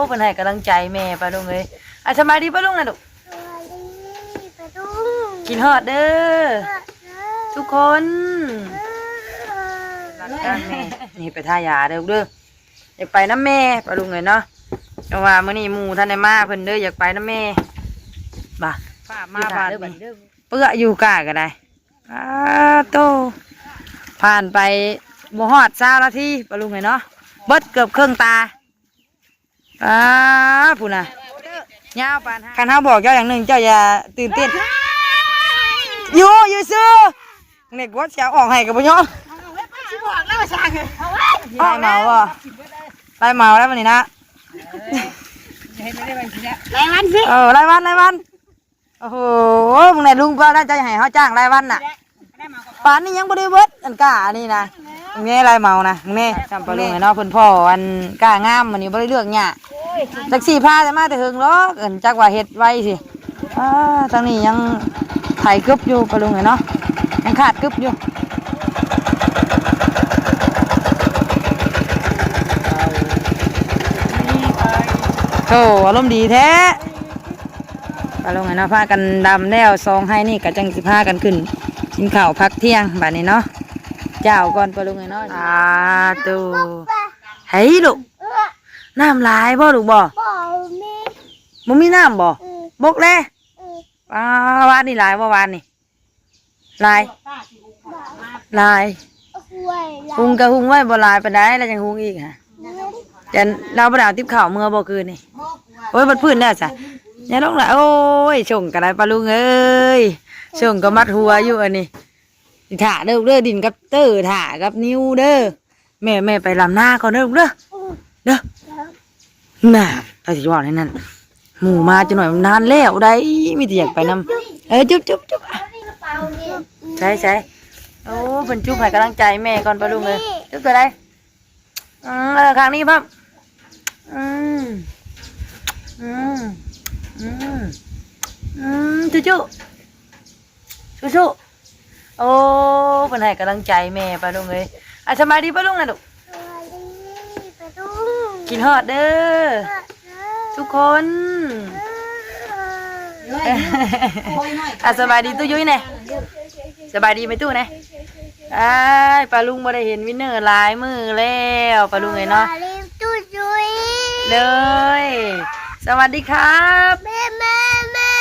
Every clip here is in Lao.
เพิ่นให้กำลังใจแม่ ป้าลุงเอ้ย อ่ะ สบายดีป้าลุงนะลูก สบายดีป้าลุง คิดฮอดเด้อ คิดฮอดเด้อ ทุกคน เออ รักแม่ นี่ไปทายาเด้อลูกเด้อ อยากไปนำแม่ ป้าลุงเอ้ยเนาะ แต่ว่ามื้อนี้หมู่ทันได้มา เพิ่นเด้อ อยากไปนำแม่ บ่า ฝากมา เปื้ออยู่กะก็ได้ อ้าโต ผ่านไปบ่ฮอดซาวนาที ป้าลุงเอ้ยเนาะ เบิดเกือบครึ่งตา อ้า พุ้นน่ะ ยาวปาน คันเฮาบอกเจ้าอย่างหนึ่ง เจ้าอย่าตื่นเต้น อยู่ อยู่ซื่อ เน็กบอสสิเอาออกให้ก็บ่ยอม สิบอกแล้วว่าสั่ง เอาไว้ ไล่เหมาบ่ ไล่เหมาแล้วบัดนี้นะ รายวันสิ เออ รายวัน รายวัน โอ้โห มึงได้ลุงเพิ่นน่าจะให้เฮาจ้างรายวันน่ะ ปานนี้ยังบ่ได้เบิด อันก้าอันนี้นะ มึงแน่รายเหมานะ มึงแน่ ซ้ำป้าลุงเนาะ เพิ่นพ้ออันก้างาม มื้อนี้บ่ได้เลือกหญ้า จักสิพาแต่มาแต่เฮิงดอก อันจักว่าเฮ็ดไวสิ อ้า ทางนี้ยังไถกึบอยู่ ป้าลุงเนาะ ยังขาดกึบอยู่ โธ่ อารมณ์ดีแท้ ป้าลุงเนาะ พากันดำแล้วสองไฮ่นี่ก็จั่งสิพากันขึ้นกินข้าวพักเที่ยงบัดนี้เนาะ เจ้าก่อนป้าลุงเนาะ สาธุ ไห้ลูก น้ำหลายบ่ลูกบ่ บ่มี บ่มีน้ำบ่ อืม บกแล อืม อ้า วานนี่หลายบ่ วานนี่ หลาย หลาย ห้วยหลาย หุงก็หุงไว้บ่หลายปานใด แล้วจั่งหุงอีกหะ จั่น ลาวบ่ได้เอาติบข้าวเมือบ่คืนนี่ โอ้ย บัดพื้นแล้วซะ อย่าลงละ โอ้ย ส่งก็ได้ป้าลุงเอ้ย ส่งก็มัดหัวอยู่อันนี้ ถ่าเด้อลูกเด้อ ดินกับเตอร์ ถ่ากับนิวเด้อ แม่ แม่ไปลำนาก่อนเด้อลูกเด้อ เด้อ น่ะ ถ้าสิเว้าในนั้น หมู่มาจักหน่อยมันนานแล้วได้ มีแต่อยากไปนำ เออ จุ๊บ จุ๊บ จุ๊บ ใส่ ใส่ โอ้ เพิ่นจุ๊บให้กำลังใจแม่ก่อนป้าลุงเอ้ย จุ๊บตัวใด อืม เออ ข้างนี้พร้อม อืม อืม อืม อืม จุ๊บ จุ๊บ สู้ๆ โอ้ เพิ่นให้กำลังใจแม่ป้าลุงเอ้ย อ่ะ สบายดีป้าลุงนะลูก สบายดีป้าลุง คิดฮอดเด้อ คิดฮอดเด้อ ทุกคน เออ อ่ะ สบายดีตู้ยุ้ยแหน่ สบายดีแม่ตู้แหน่ อ้าย ป้าลุงบ่ได้เห็นวินเนอร์หลายมื้อแล้ว ป้าลุงเอ้ยเนาะ สบายดีตู้ยุ้ย เลย สวัสดีครับ แม่ แม่ แม่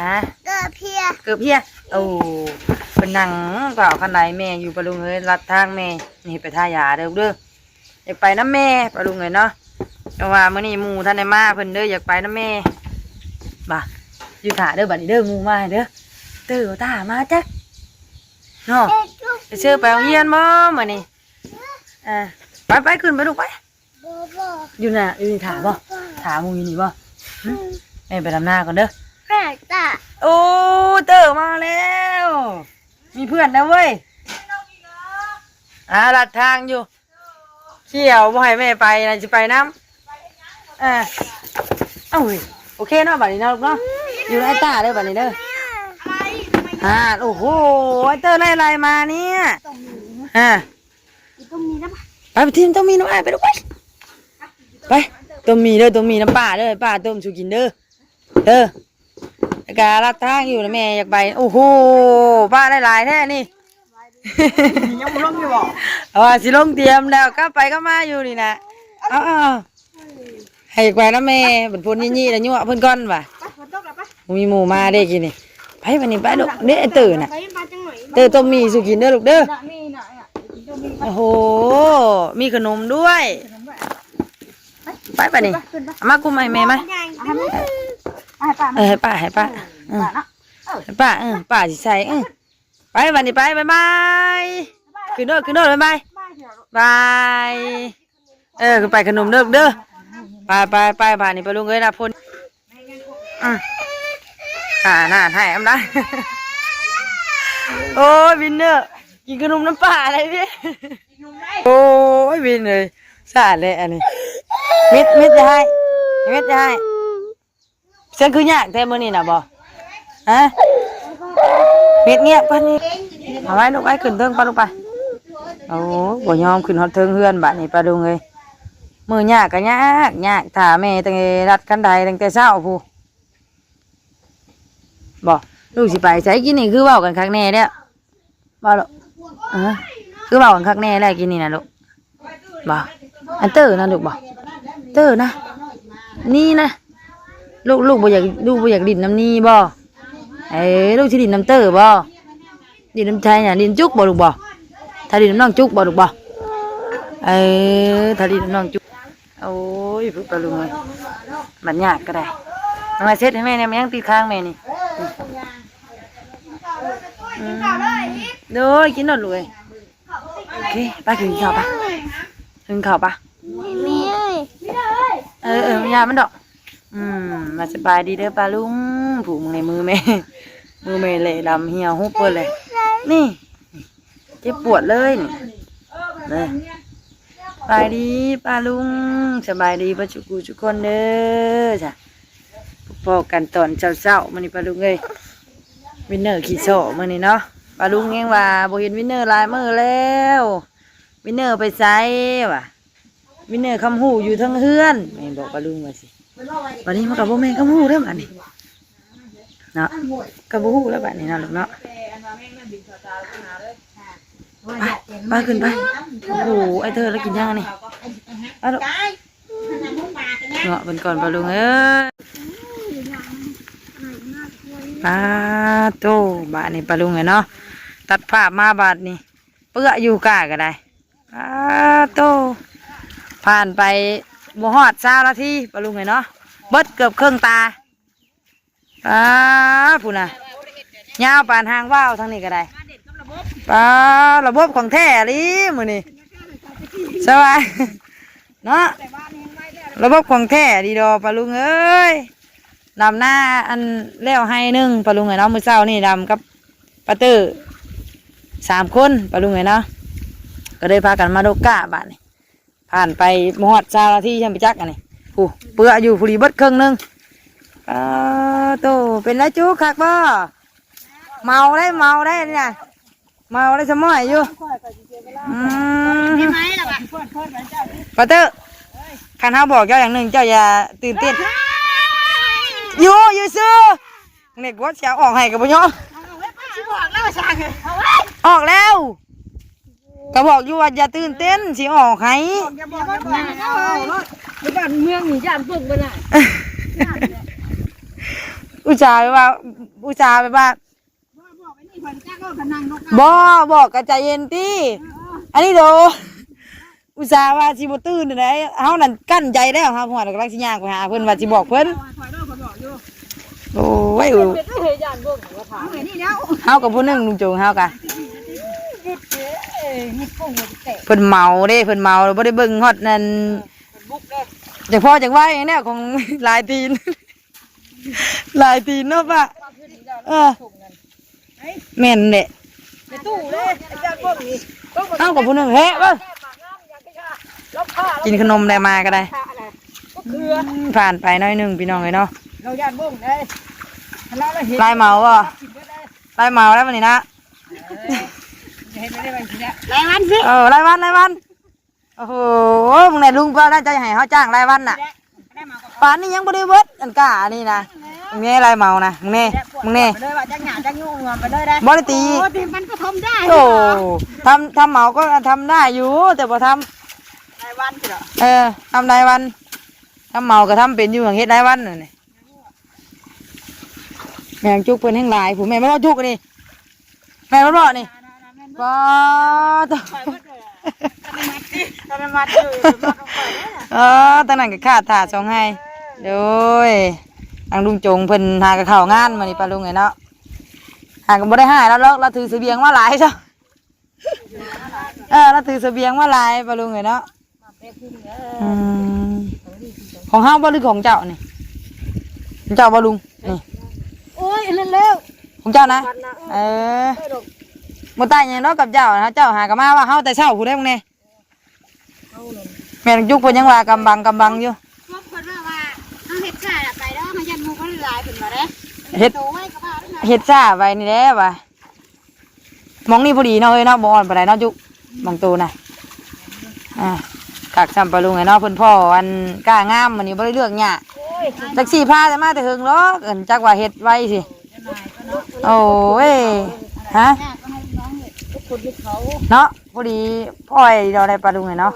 ฮะ เกือบเพีย เกือบเพีย โอ้ เพิ่นนั่งเฝ้าคันไดแม่อยู่ ป้าลุงเอ้ย ลัดทางแม่ นี่ไปทายาเด้อลูกเด้อ อยากไปนำแม่ ป้าลุงเอ้ยเนาะ แต่ว่ามื้อนี้หมู่ทันได้มา เพิ่นเด้อ อยากไปนำแม่ บ่า อยู่ถ่าเด้อ บัดนี้เด้อ หมู่มาเด้อ เตอร์ต้ามาจัก เนาะ เอ้ย ไปเชิญไปโรงเรียนบ่มื้อนี้ อ่า ไป ไป ขึ้นไปลูกไป บ่ บ่ อยู่น่ะ อยู่นี่ถ่าบ่ บ่ ถ่าหมู่อยู่นี่บ่ หึ อืม แม่ไปดำนาก่อนเด้อ แม่จ้ะ โอ้ เตอร์มาแล้ว มีเพื่อนแล้วเว้ย อ่า ลัดทางอยู่ เสี่ยวบ่ให้แม่ไปนะ สิไปนำ อ่า เอ้า โอเคเนาะ บัดนี้เนาะลูกเนาะ อยู่นำไอ้ต้าเด้อ บัดนี้เด้อ อ่า โอ้โห ไอ้เตอร์ได้อะไรมาเนี่ย อ่า ไป ไปทีมต้มมีน้ำอ้ายไปลูกไป ไป ต้มมีเด้อ ต้มมีน้ำป้าเด้อ ป้าต้มสู่กินเด้อ เด้อ แล้วก็ลัดทางอยู่นะแม่ อยากไป โอ้โห ป้าได้หลายแท้นี่ ยังบ่ลงอยู่บ่ เอาว่าสิลงเตรียมแล้ว กลับไปกลับมาอยู่นี่นะ เอา เอา ให้ไปนำแม่ บัดพุ้นยี่ๆ แล้วยั่วเพิ่นก่อนว่ะ ไป ฝนตกแล้วไป มีหมู่มาเด้กินนี่ ไปบัดนี้ไปลูก เด้ไอ้เตอร์น่ะ ไปมาจังหน่อย เตอร์ต้มหมี่สู่กินเด้อลูกเด้อ น่ะ มีน่ะ น่ะ กินต้มมี โอ้โห มีขนมด้วย ขนมด้วย ไป ไปบัดนี้ ขึ้นไป เอามากุมให้แม่มา เอาให้แม่ เอาให้ป้ามา เออ ให้ป้า ให้ป้า เออ อืม ป้าเนาะ เออ ให้ป้า เออ ป้าสิใส่ เออ ไปบัดนี้ไป บ๊ายบาย ขึ้นรถ ขึ้นรถ บ๊ายบาย บาย เออ ไปขนมเด้อ เด้อ ไป ไป ไป บาดนี้ไปลุงเอ้ยนะ พ่น อ่ะ อ่า น่าให้อำนาจ โอ้ย วินเนอร์ กินขนมน้ำปลาอะไรพี่ โอ้ย วินเอ้ย สาดเลยอันนี้ เม็ด เม็ดจะให้ เม็ดจะให้ เสียงคือยากแท้มื้อนี้น่ะบ่ ฮะ เม็ดเงียบปานนี้ เอาไว้ลูก ไว้ขึ้นเทิงปะลูกไป โอ้ บ่ยอมขึ้นฮอดเทิงเฮือนบาดนี้ปะลุงเอ้ย ມື້ຍາກກໍຍາກ ຍາກຖ້າແມ່ຕັ້ງແຕ່ລັດຄັນໄດຕັ້ງແຕ່ເຊົ້າພຸ້ນ. ບໍ່ ລູກຊິໄປໃສ? ກິນນີ້ຄືເວົ້າກັນຄັກແນ່ແລ້ວ ບໍ່ລູກ? ເອີ ຄືເວົ້າກັນຄັກແນ່ແລ້ວກິນນີ້ນະລູກ. ບໍ່ ອັນເຕີນະລູກບໍ່? ເຕີນະ ນີ້ນະ ລູກ ລູກບໍ່ຢາກ ລູກບໍ່ຢາກຫຼິ້ນນຳນີ້ບໍ່? ເອີ ລູກຊິຫຼິ້ນນຳເຕີບໍ່? ຫຼິ້ນນຳໃຜນະ? ຫຼິ້ນຈຸກບໍ່ລູກບໍ່? ຖ້າຫຼິ້ນນຳນ້ອງຈຸກບໍ່ລູກບໍ່? ເອີ ຖ້າຫຼິ້ນນຳນ້ອງຈຸກ. ໂອ້ຍ ພຸ້ນປາລຸງເອີຍ ບັດຍາກກໍໄດ້. ເອົາມາເຊັດໃຫ້ແມ່ແດ່ ມັນຍັງຕິດຄ້າງແມ່ນີ້. ອືມ ໂດຍ ກິນໂລດລູກເອີຍ. ໂອເຄ ໄປກິນເຂົ້າປະ ກິນເຂົ້າປະ. ແມ່ ເອີ ເອີ ຢ່າມັນດອກ. ອືມ ມາສະບາຍດີເດີປາລຸງ. ຜູ້ ມືແມ່ ມືແມ່ແຫຼະດຳຫ່ຽວຮຸບເບິດເລີຍນີ້. ເຈັບປວດເລີຍນີ້. ເອີ ສະບາຍດີປ້າລຸງ ສະບາຍດີເບິດສູ່ຜູ້ສູ່ຄົນເດີ. ສະ ພໍ້ກັນຕອນເຊົ້າໆມື້ນີ້ປ້າລຸງເອີຍ. ວິນເນີຂີ້ສໍ້ມື້ນີ້ເນາະ ປ້າລຸງຍັງວ່າບໍ່ເຫັນວິນເນີຫຼາຍມື້ແລ້ວ ວິນເນີໄປໃສວະ? ວິນເນີຄຳຮູ້ຢູ່ເທິງເຮືອນ ແມ່ນບອກປ້າລຸງວ່າຊີ້. ບັດນີ້ມັນກໍບໍ່ແມ່ນຄຳຮູ້ເດ້ບັດນີ້ເນາະ ກໍບໍ່ຮູ້ແລ້ວບັດນີ້ເນາະລູກເນາະ. ໄປ ໄປຂຶ້ນໄປ. ໂອ້ໂຫ ໄອ້ເທີລະກິນຫຍັງອັນນີ້? ເອົາລູກ ເງາະເພິ່ນກ່ອນປ້າລຸງເອີຍ. ປາໂຕ ບາດນີ້ປ້າລຸງເອີຍເນາະ ຕັດພາບມາບາດນີ້ ເປື້ອຢູ່ກ້າກໍໄດ້. ປາໂຕ ຜ່ານໄປບໍ່ຮອດຊາວນາທີປ້າລຸງເອີຍເນາະ ເບິດເກືອບເຄິ່ງຕາ. ປາ ພຸ້ນນະ ຍາວປານຫາງວ່າວທາງນີ້ກໍໄດ້. ປາ ລະບົບຂອງແທ້ອີ່ຫຼີມື້ນີ້ ສະບາຍເນາະ ລະບົບຂອງແທ້ອີ່ຫຼີດອກປ້າລຸງເອີຍ. ດຳນາອັນແລ້ວໄຮ່ໜຶ່ງປ້າລຸງເອີຍເນາະ ມື້ເຊົ້ານີ້ດຳກັບປ້າເຕີສາມຄົນປ້າລຸງເອີຍເນາະ ກໍເລີຍພາກັນມາດົກກ້າບາດນີ້. ຜ່ານໄປບໍ່ຮອດຊາວນາທີ ຍັງໄປຈັກອັນນີ້ ຜູ້ ເປື້ອຢູ່ຜູ້ດີເບິດເຄິ່ງໜຶ່ງ. ປາໂຕ ເປັນໄດຈຸ ຄັກບໍ່? ເມົາໄດ໋ ເມົາໄດ໋ອັນນີ້ນະ ເມົາໄດ໋ ສະໝ້ອຍຢູ່. ອືມ ປ້າເຕີ ຄັນເຮົາບອກເຈົ້າຢ່າງໜຶ່ງ ເຈົ້າຢ່າຕື່ນເຕັ້ນ ຢູ່ ຢູ່ຊື່. ເນັກບວດຊິເອົາອອກໃຫ້ກໍບໍ່ຍອມ. ຊິບອກແລ້ວວ່າຊ່າງ ເອົາໄວ້ ອອກແລ້ວ ກໍບອກຢູ່ວ່າຢ່າຕື່ນເຕັ້ນ ຊິເອົາອອກໃຫ້. ຢ່າບອກ ຢ່າບອກ ເອົາໂລດ ຢູ່ບ້ານເມືອງນີ້ຢ້ານເບິ່ງບໍ່ໄດ້. ອຸດສ່າແບບວ່າ ອຸດສ່າແບບວ່າ ບໍ່ ບອກກໍໃຈເຢັນຕິ ອັນນີ້ໂດ. ອຸດສ່າວ່າຊິບໍ່ຕື່ນໃດ໋ ເຮົານັ້ນກັ້ນໃຈແລ້ວ ເຮົາຮອດກຳລັງຊິຍ່າງໄປຫາເພິ່ນວ່າຊິບອກເພິ່ນ. ໂອ້ຍ ເຮົາກໍຜູ້ໜຶ່ງລຸງໂຈງ ເຮົາກະ ເພິ່ນເມົາເດ້ ເພິ່ນເມົາ ບໍ່ໄດ້ເບິ່ງຮອດນັ້ນ ຈັກພໍຈັກໄວແນວຂອງຫຼາຍຕີນ. ຫຼາຍຕີນເນາະປະ ເອີ ແມ່ນແຫຼະ ເຮົາກໍຜູ້ໜຶ່ງແທ້ເບິ່ງ ກິນຂະໜົມໄດ້ມາກໍໄດ້. ອືມ ຜ່ານໄປໜ້ອຍໜຶ່ງພີ່ນ້ອງເອີຍເນາະ ລາຍເມົາບໍ່ ລາຍເມົາແລ້ວມື້ນີ້ນະ. ລາຍວັນ ເອີ ລາຍວັນ ລາຍວັນ. ໂອ້ໂຫ ມຶງແນ່ລຸງ ເພິ່ນເຈົ້າໃຫ້ເຮົາຈ້າງລາຍວັນນະ ປານນີ້ຍັງບໍ່ໄດ້ເບິດອັນກ້າອັນນີ້ນະ. ເບິ່ງແນ່ລາຍເມົານະ ເບິ່ງແນ່ ເບິ່ງແນ່ ບໍ່ໄດ້ຕີ ໂອ້ ທຳ ທຳເມົາກໍທຳໄດ້ຢູ່ ແຕ່ບໍ່ທຳລາຍວັນ. ເອີ ທຳລາຍວັນ ທຳເມົາກໍທຳເປັນຢູ່ ຫາເຮັດລາຍວັນນັ້ນ. ແມ່ນຈຸກເພິ່ນແຮ່ງຫຼາຍ ຜູ້ແມ່ນບໍ່ຈຸກອັນນີ້ ແມ່ນບໍ່ນີ້ ບໍ່ ເອີ ທາງນັ້ນກໍຄາດຖ້າສອງໄຮ່ ໂດຍ ທາງລຸງຈົງເພິ່ນຫາກໍເຂົ້າງານມື້ນີ້ ປ້າລຸງເອີຍເນາະ ຫາກໍບໍ່ໄດ້ຮ້າຍລາວດອກ ລາວຖືສະບຽງມາຫຼາຍຊະ. ເອີ ລາວຖືສະບຽງມາຫຼາຍ ປ້າລຸງເອີຍເນາະ. ອືມ ຂອງເຮົາບໍ່ ຫຼືຂອງເຈົ້ານີ້ ຂອງເຈົ້າບໍ່ລຸງ ນີ້ ໂອ້ຍ ອັນນັ້ນແລ້ວ ຂອງເຈົ້ານະ ເອີ ບໍ່ຕ່າງຫຍັງເນາະກັບເຈົ້ານະ ເຈົ້າຫາກໍມາວ່າເຮົາແຕ່ເຊົ້າພຸ້ນເດ້ ເບິ່ງແນ່. ແມ່ນຈຸກເພິ່ນຍັງວ່າກຳບັງ ກຳບັງຢູ່ ພວກເພິ່ນວ່າ ວ່າເຮົາເຮັດຊ້າໄປແລ້ວ ເຮົາຢ້ານໝູ່ເຂົາຫຼາຍ ເພິ່ນວ່າເດ້ ເຮັດ ໂຕໄວກໍວ່າ ເຮັດຊ້າໄປນີ້ແຫຼະວ່າ. ໝ່ອງນີ້ພໍດີເນາະເອີຍເນາະ ບໍ່ອ່ອນປານໃດເນາະຈຸ ໝ່ອງໂຕນະ ອ່າ ຄັກຊ້ຳປາລຸງເອີຍເນາະ ເພິ່ນພໍ້ອັນກ້າງາມ ມື້ນີ້ບໍ່ໄດ້ເລືອກຫຍ້າ ໂອ້ຍ ຈັກຊິພາແຕ່ມາແຕ່ເຫິງດອກ ອັນຈັກວ່າເຮັດໄວຊິ ໂອ້ຍ ຮະ ເນາະ ພໍດີພໍ້ດອກໄດ້ປາລຸງເອີຍເນາະ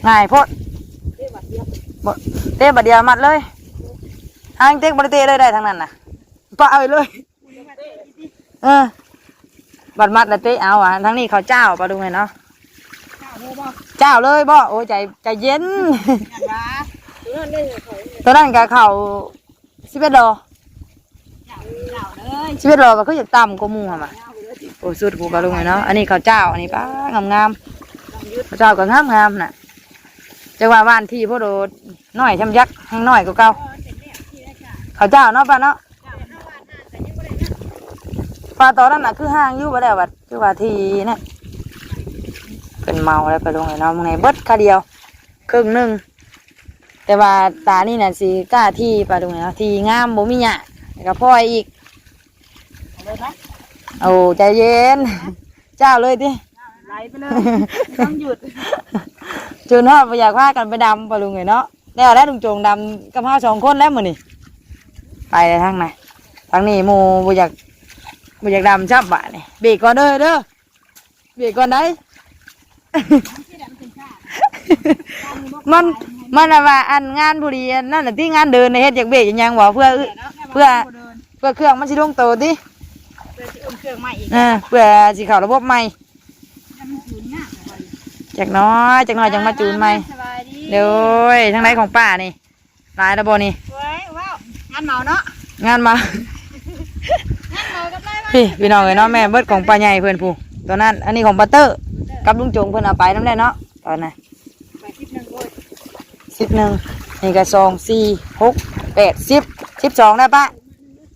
ງ່າຍໂພດ ບໍ່ ເຕະບາດດຽວມັດເລີຍ ທາງເຕັກບໍ່ໄດ້ເຕະເລີຍ ໄດ້ທາງນັ້ນນະ ປະເອົາເລີຍ ເອີ ບັດມັດລະເຕະເອົາ ອາ ທາງນີ້ເຂົ້າຈ້າວປາລຸງເອີຍເນາະ ຈ້າວເລີຍບໍ່ ໂອ້ຍ ໃຈ ໃຈເຢັນ ໂຕນັ້ນກະເຂົ້າສິບເອັດລໍ ສິບເອັດລໍກະຄືຢາກຕ່ຳກວ່າໝູ່ຫັ້ນຫວາ ໂອ້ ສຸດຜູ້ປາລຸງເອີຍເນາະ ອັນນີ້ເຂົ້າຈ້າວ ອັນນີ້ປາງາມໆ ເຂົ້າຈ້າວກະງາມໆນະ ຈັກວ່າຫວ່ານທີ່ໂພດ ນ້ອຍຊ່ຳຈັກ ແຮ່ງນ້ອຍກວ່າເກົ່າ ເຂົ້າຈ້າວເນາະປ້າເນາະ ປາຕອນນັ້ນນະຄືຫ່າງຢູ່ ບໍ່ໄດ້ວ່າ ຄືວ່າທີ່ນັ້ນ ເພິ່ນເມົາແລ້ວໄປລົງແລ້ວເນາະ ມື້ນີ້ເບິດຄາວດຽວເຄິ່ງໜຶ່ງ ແຕ່ວ່າຕານີ້ນະຊິກ້າທີ່ປາລຸງເນາະ ທີ່ງາມບໍ່ມີຫຍ້າ ແລ້ວກໍພອຍອີກ ເອົາເລີຍນະ ໂອ້ ໃຈເຢັນ ຈ້າວເລີຍຕິ ໄຫຼໄປເລີຍ ຕ້ອງຢຸດ ຈົນຮອດບໍ່ຢາກພາກັນໄປດຳປາລຸງເອີຍເນາະ ແລ້ວແຫຼະລຸງໂຈງດຳກັບເຮົາສອງຄົນແລ້ວມື້ນີ້ ໄປແລ້ວທາງໃນ ທາງນີ້ໝູ່ບໍ່ຢາກ ບໍ່ຢາກດຳຊ້ຳບາດນີ້ ເບກກ່ອນເດີ ເດີ ເບກກ່ອນໄດ ມັນ ມັນລະວ່າອັນງານຜູ້ດີອັນນັ້ນນະຕິ ງານເດີນນະ ເຮັດຢາກເບກຢາກຫຍັງບໍ່ ເພື່ອ ເພື່ອ ເພື່ອເຄື່ອງມັນຊິລົງໂຕຕິ ເພື່ອຊິອຸ່ນເຄື່ອງໃໝ່ອີກ ເອີ ເພື່ອຊິເຂົ້າລະບົບໃໝ່ ຈັກໜ້ອຍ ຈັກໜ້ອຍຈັ່ງມາຈູນໃໝ່ ສະບາຍດີ ໂດຍ ທາງໃດຂອງປ້ານີ້ ຫຼາຍແລ້ວບໍ່ນີ້ ໂອ້ຍ ວ້າວ ງານເໝົາເນາະ ງານເໝົາ ງານເໝົາກັບນາຍ ພີ່ ພີ່ນ້ອງເອີຍເນາະ ແມ່ນເບິດຂອງປ້າໃຫຍ່ເພິ່ນຜູ້ ຕອນນັ້ນ ອັນນີ້ຂອງປ້າເຕີ ກັບລຸງໂຈງເພິ່ນເອົາໄປນຳແຫຼະເນາະ ຕອນນັ້ນ ໄປສິບເອັດ ໂອ້ຍ ສິບເອັດ ນີ້ກໍສອງ ສີ່ ຫົກ ແປດ ສິບ ສິບສອງແລ້ວປ້າ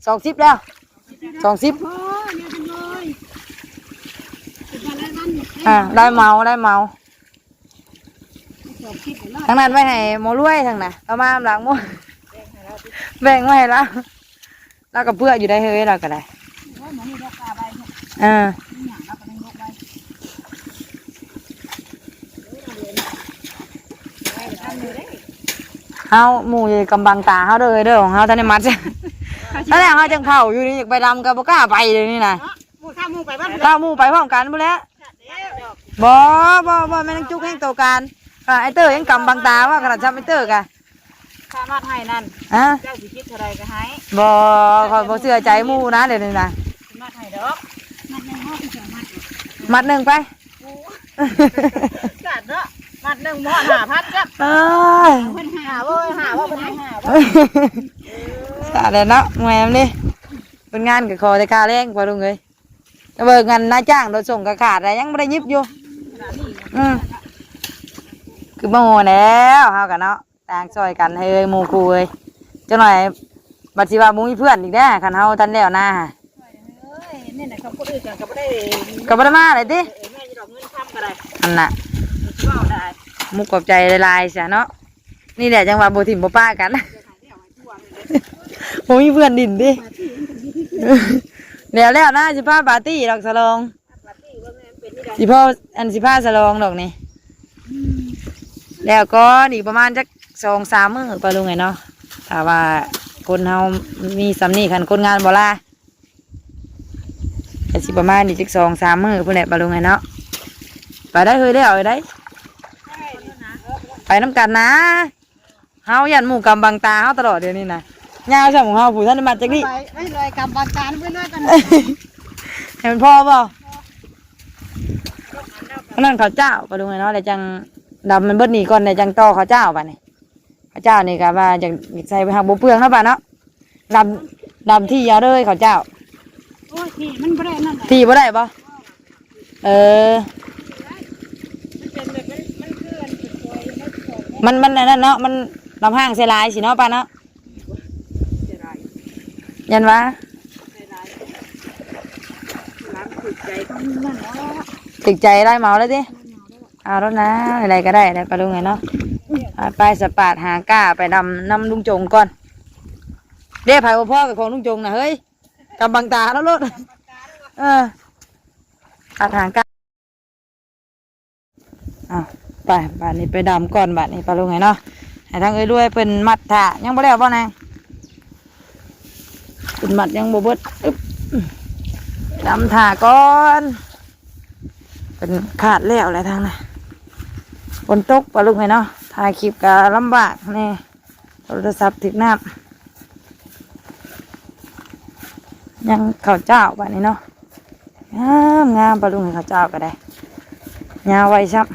ສອງສິບແລ້ວ ສອງສິບ ໂອ້ຍ ອ່າ ໄດ້ເໝົາ ໄດ້ເໝົາ ທາງນັ້ນໄວ້ໃຫ້ໝໍລວຍ ທາງນະ ເອົາມາຫຼັງໝົດ ແບ່ງໄວ້ໃຫ້ລາວ ລາວກໍເພື່ອຢູ່ໄດ໋ເຮີ້ຍ ລາວກໍໄດ້ ເອີ ເຮົາ ໝູ່ຢ່າກຳບັງຕາເຮົາເດີ ເດີ ຂອງເຮົາທັນໄດ້ມັດ ນັ້ນແຫຼະ ເຮົາຈັ່ງເຝົ້າຢູ່ນີ້ ຢາກໄປດຳກໍບໍ່ກ້າໄປດຽວນີ້ນະ ໝູ່ຖ້າໝູ່ໄປບ້ານ ຖ້າໝູ່ໄປພ້ອມກັນພຸ້ນແຫຼະ ບໍ່ ບໍ່ ບໍ່ ແມ່ນນາງຈຸກແຮ່ງໂຕການ ຂະໜາດໄອ້ເຕີຍັງກຳບັງຕາວ່າ ຂະໜາດຊ່ຳໄອ້ເຕີກະ ຄ່າມັດໃຫ້ນັ້ນ ຮະ ເຈົ້າຊິຄິດເທົ່າໃດກໍໃຫ້ ບໍ່ ຂ້ອຍບໍ່ເຊື່ອໃຈໝູ່ນະ ດຽວນີ້ນະ ມັດໃຫ້ດອກ ມັດໜຶ່ງເນາະ ມັດໜຶ່ງໄປ ໂອ້ ສາດເນາະ ມັດໜຶ່ງບໍ່ຮອດຫ້າພັນຈ້ຳ ເອີຍ ເພິ່ນຫ້າບໍ່ ຫ້າບໍ່ ເພິ່ນໃຫ້ຫ້າບໍ່ ສາດແລ້ວເນາະ ແມ່ນເດ້ ເພິ່ນງານກໍຂໍແຕ່ຄ່າແຮງ ພໍ່ລຸງເອີຍ ແຕ່ເບິ່ງອັນນາຈ້າງໂດຍສົ່ງກໍຂາດແລ້ວ ຍັງບໍ່ໄດ້ຍິບຢູ່ ອືມ ຄືບໍ່ໂຫແລ້ວ ເຮົາກໍເນາະ ຕ່າງຊ່ອຍກັນເຮີ້ຍ ໝູ່ຄູ່ເອີຍ ຈັກໜ້ອຍບັດຊິວ່າບໍ່ມີເພື່ອນອີກເດ້ ຄັນເຮົາທັນແລ້ວນາ ເອີຍ ນີ້ນະ ຄຳຄົນອື່ນກໍບໍ່ໄດ້ ກໍບໍ່ໄດ້ມາເລີຍຕິ ເອີ ແມ່ນຢູ່ດອກ ເງິນຄຳກໍໄດ້ ຫັ້ນນະ ເວົ້າໄດ້ ມຸກຂອບໃຈຫຼາຍໆຊະເນາະ ນີ້ແຫຼະຈັ່ງວ່າບໍ່ຖິ້ມບໍ່ປະກັນ ບໍ່ມີເພື່ອນດິນຕິ ແລ້ວໆນະ ຊິພາປາຕີ້ດອກສະຫຼອງ ຊິພໍ ອັນ ຊິພາສະຫຼອງດອກນີ້ ແລ້ວກໍອີກປະມານຈັກສອງສາມມື້ ປ້າລຸງເອີຍເນາະ ຖ້າວ່າຄົນເຮົາມີສ່ຳນີ້ ຄັນຄົນງານບໍ່ລາ ກໍຊິປະມານອີກຈັກສອງສາມມື້ພຸ້ນແຫຼະ ປ້າລຸງເອີຍເນາະ ໄປໄດ້ເຮີ້ຍ ແລ້ວໄດ້ ໄປນຳກັນນະ ເຮົາຢ້ານໝູ່ກຳບັງຕາເຮົາຕະຫຼອດດຽວນີ້ນະ ຍາວຊ່ຳຂອງເຮົາຜູ້ທັນໄດ້ມັດຈັກນີ້ ໄປ ໄປເລີຍ ກຳບັງຕາເພິ່ນໄວ້ກ່ອນ ໃຫ້ມັນພໍບໍ່ ອັນນັ້ນເຂົ້າຈ້າວ ປ້າລຸງເອີຍເນາະ ແລ້ວຈັ່ງດຳມັນເບິດນີ້ກ່ອນ ແລ້ວຈັ່ງຕໍ່ເຂົ້າຈ້າວບາດນີ້ ເຂົ້າຈ້າວນີ້ກໍວ່າຢາກໃສ່ ຮັກບໍ່ເປືອງເນາະປ້າເນາະ ດຳ ດຳທີ່ເອົາເດີເຂົ້າຈ້າວ ໂອ້ຍ ທີ່ມັນບໍ່ໄດ້ນັ້ນແຫຼະ ທີ່ບໍ່ໄດ້ບໍ່? ເອີ ມັນເປັນແບບ ມັນ ມັນຄືອັນ ມັນ ມັນອັນນັ້ນເນາະ ມັນລຳຫ້າງໃສ່ຫຼາຍຊິເນາະປ້າເນາະ ເສຍດາຍ ຢ້ານວ່າ ເສຍດາຍ ຫຼາຍຖືກໃຈຂອງມັນເນາະ ຖືກໃຈລາຍເໝົາແລ້ວຕິ ເອົາໂລດນະ ໃດໆກໍໄດ້ແຫຼະປ້າລຸງເອີຍເນາະ ໄປ ໄປສະປາດຫາກ້າໄປດຳນຳລຸງຈົງກ່ອນ ເດ້ ໃຜບໍ່ພໍກັບຂອງລຸງຈົງນະເຮີ້ຍ ກຳບັງຕາລາວໂລດ ເອີ ປາດຫາກ້າ ອ້າວ ໄປ ບາດນີ້ໄປດຳກ່ອນ ບາດນີ້ປ້າລຸງເອີຍເນາະ. ໃຫ້ທາງເອື້ອຍລວຍເພິ່ນມັດຖ້າ ຍັງບໍ່ແລ້ວບໍ່ນາງ? ເພິ່ນມັດຍັງບໍ່ເບິດ. ອຶບ ດຳຖ້າກ່ອນ. ເພິ່ນຄາດແລ້ວແຫຼະທາງນັ້ນ ຝົນຕົກປ້າລຸງເອີຍເນາະ. ຖ່າຍຄລິບກໍລຳບາກແດ່ ໂທລະສັບຖືກນ້ຳ. ຍັງເຂົ້າເຈົ້າບາດນີ້ເນາະ. ງາມໆ ປ້າລຸງເອີຍ ເຂົ້າເຈົ້າກໍໄດ້ ຍາວໄວຊ້ຳ.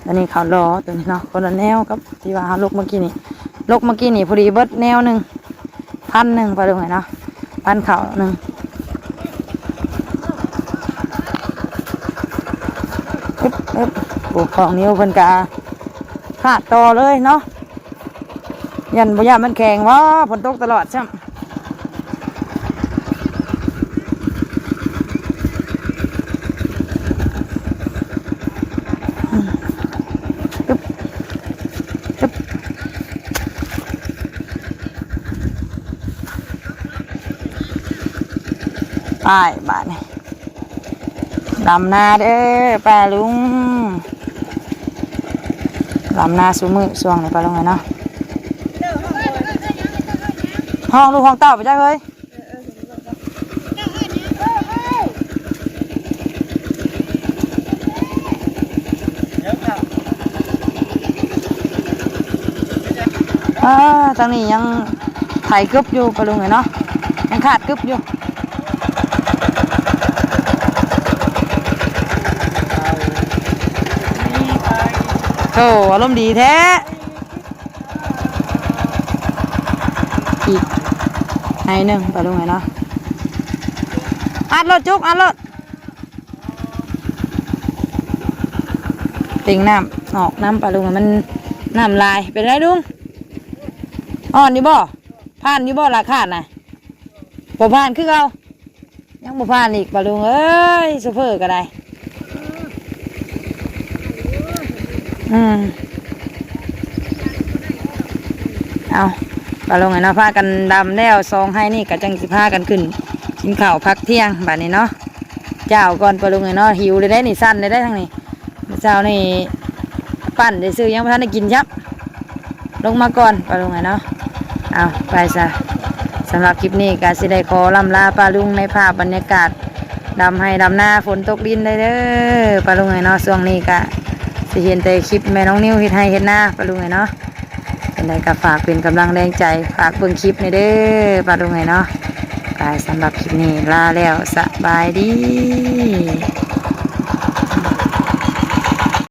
ອັນນີ້ເຂົ້າລໍຕົວນີ້ເນາະ ຄົນລະແນວກັບທີ່ວ່າເຮົາຫຼົກເມື່ອກີ້ນີ້. ຫຼົກເມື່ອກີ້ນີ້ພໍດີເບິດແນວໜຶ່ງ ພັນໜຶ່ງ ປ້າລຸງເອີຍເນາະ ພັນເຂົ້າໜຶ່ງ. ອຶບ ອຶບ ໂອ້ ຂອງນິວເພິ່ນກະຄາດຕໍ່ເລີຍເນາະ. ຢ້ານ ບໍ່ຢ້ານມັນແຂງບໍ? ຝົນຕົກຕະຫຼອດຊ້ຳ. ອືມ ອຶບ ອຶບ ໄປບາດນີ້. ດຳນາເດີປ້າລຸງ ດຳນາຊຸມື້ຊ່ວງນີ້ປ້າລຸງເອີຍເນາະ. ຮ້ອງລູກຮ້ອງເຕົ້າໄປຈັກເຮີ້ຍ. ອ່າ ທາງນີ້ຍັງໄຖກຶບຢູ່ປ້າລຸງເອີຍເນາະ ຍັງຄາດກຶບຢູ່. ໂອ້ ອາລົມດີແທ້. ອີກໄຮ່ໜຶ່ງປ້າລຸງເອີຍເນາະ. ອັດໂລດຈຸກ ອັດໂລດ. ເຕັງນ້ຳອອກນຳປ້າລຸງ ມັນນ້ຳຫຼາຍ. ເປັນໄດລຸງ? ອ່ອນຢູ່ບໍ່? ຜ່ານຢູ່ບໍ່ລາຄາດນະ? ບໍ່ຜ່ານຄືເກົ່າ. ຍັງບໍ່ຜ່ານອີກປ້າລຸງເອີຍ ໂຊເຟີກໍໄດ້. ອືມ ເອົາ ປ້າລຸງເອີຍເນາະ ພາກັນດຳແລ້ວສອງໄຮ່ນີ້ ກໍຈັ່ງຊິພາກັນຂຶ້ນກິນເຂົ້າພັກທ່ຽງບາດນີ້ເນາະ. ເຈົ້າກ່ອນປ້າລຸງເອີຍເນາະ ຫິວເລີຍເດ້ນີ້ ສັ່ນເລີຍເດ້ທາງນີ້. ມື້ເຊົ້ານີ້ປັ້ນຊື່ໆ ຍັງບໍ່ທັນໄດ້ກິນຊ້ຳ. ລົງມາກ່ອນປ້າລຸງເອີຍເນາະ. ເອົາ ໄປຊະ ສຳລັບຄລິບນີ້ກໍຊິໄດ້ຂໍລ່ຳລາປ້າລຸງໃນພາບບັນຍາກາດດຳໄຮ່ດຳນາ ຝົນຕົກດິນເດີ ເດີ ປ້າລຸງເອີຍເນາະ. ຊ່ວງນີ້ກໍຊິເຫັນແຕ່ຄລິບແມ່ນ້ອງນິວເຮັດໄຮ່ເຮັດນາ ປ້າລຸງເອີຍເນາະ. ຈັ່ງໃດກໍຝາກເປັນກຳລັງແຮງໃຈ ຝາກເບິ່ງຄລິບແດ່ເດີ ປ້າລຸງເອີຍເນາະ. ກໍສຳລັບຄລິບນີ້ລາແລ້ວ ສະບາຍດີ.